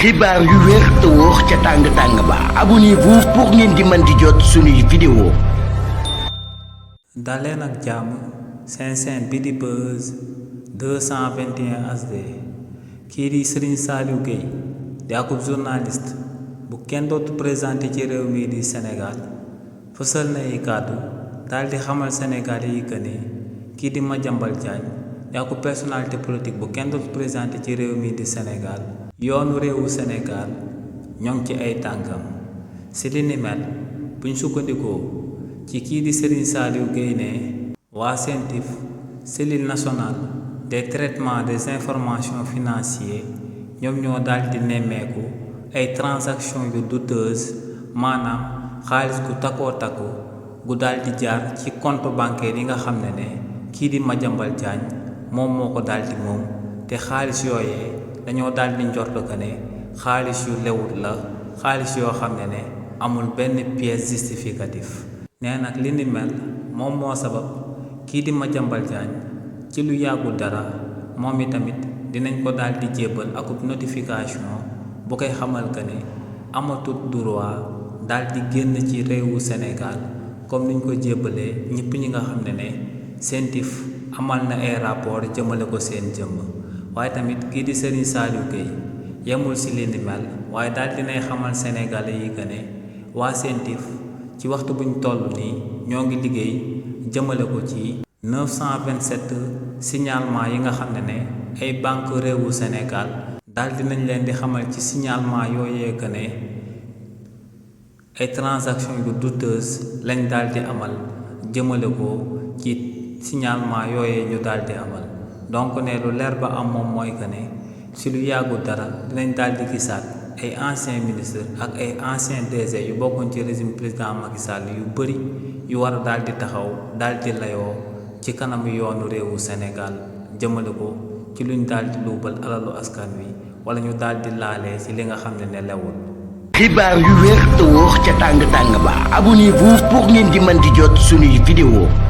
xibaar yu wér te wóor ca tàng ba abonnez-vous pour ngeen di mën di jot suñuy vidéo. daleen ak jàmm seen bi di Buzz 221 HD kii di Serigne Saliou Gueye di akub journaliste bu kenn dootu présenté ci réew mi di Sénégal fësal na ay kàddu daal di xamal Sénégalais yi que ne kii di Madiambal Diagne di akub personnalité politique bu kenn dootu présenté ci réew mi di Sénégal yoonu réewu Sénégal ñoo ngi ci ay tànkam si li ni mel buñ sukkandikoo ci kii di Serigne Saliou Gueye ne waa CENTIF cellule nationale des traitements des informations financières ñoom ñoo daal di nemmeeku ay transactions yu douteuses maanaam xaalis gu takkoo takku gu daal di jaar ci compte bancaire yi nga xam ne kii di Madiambal Diagne moom moo ko daal di moom te xaalis yooyee dañoo daal di njort que ne xaalis yu lewut la xaalis yoo xam ne amul benn pièce justificatif nee nag li ni mel moom moo sabab kii di Madiambal Diagne ci lu yàggul dara moom itamit dinañ ko daal di jébbal akub notification bu koy xamal que ne amatut droit daal di génn ci réewu Sénégal comme niñ ko jébbalee ñëpp ñi nga xam ne CENTIF amal na ay rapport jëmale ko seen jëmm waaye tamit kii di Serigne Saliou Gueye yemul si li ni mel waaye daal dinay xamal Sénégalais yi que ne waa CENTIF ci waxtu buñ toll nii ñoo ngi liggéey jëmale ko ci 927 signalement yi nga xam ne ay banque réewu Sénégal daal dinañ leen di xamal ci signalement yooyee que ne ay transactions yu douteuses lañ daal di amal jëmale ko ci signalement yooyee ñu daal di amal donc ne lu leer ba am moom mooy que ne si lu yàggul dara dinañ daal di gisaat ay anciens ministres ak ay anciens DG yu bokkoon ci régime président Macky Sall yu bëri yu war a daal di taxaw daal di layoo ci kanam yoonu réewu Sénégal jëmale ko ci luñ daal di luubal alalu askan wi wala ñu daal di laalee ci li nga xam ne lewul. xibaar yu wér te wóor ca tàng ba abonnez-vous pour ngeen di mën di jot suñuy vidéo.